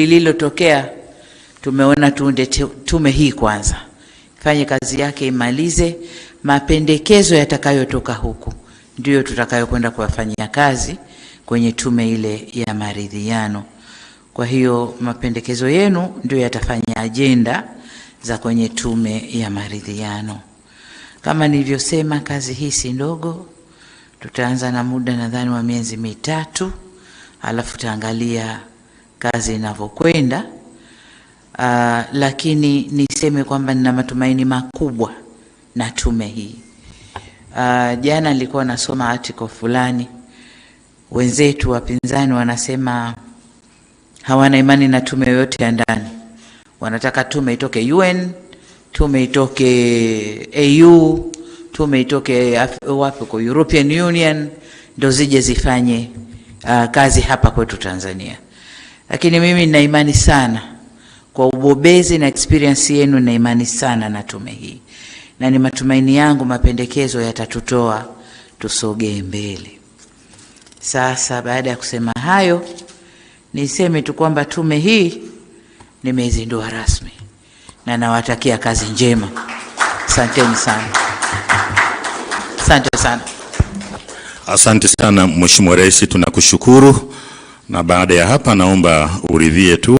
Lililotokea, tumeona tuunde tume hii kwanza, ifanye kazi yake, imalize. Mapendekezo yatakayotoka huku ndiyo tutakayokwenda kuwafanyia kazi kwenye tume ile ya maridhiano. Kwa hiyo mapendekezo yenu ndio yatafanya ajenda za kwenye tume ya maridhiano. Kama nilivyosema, kazi hii si ndogo. Tutaanza na muda nadhani wa miezi 3, alafu tutaangalia kazi inavyokwenda. Lakini niseme kwamba nina matumaini makubwa na tume hii. Jana nilikuwa nasoma article fulani, wenzetu wapinzani wanasema hawana imani na tume yoyote ya ndani, wanataka tume itoke UN, tume itoke AU, tume itoke wapi kwa European Union ndio zije zifanye kazi hapa kwetu Tanzania. Lakini mimi nina imani sana kwa ubobezi na experience yenu, nina imani sana na tume hii, na ni matumaini yangu mapendekezo yatatutoa tusogee mbele. Sasa baada ya kusema hayo, niseme tu kwamba tume hii nimeizindua rasmi na nawatakia kazi njema. Asanteni sana. Asante sana. Asante sana Mheshimiwa Rais, tunakushukuru. Na baada ya hapa naomba uridhie tu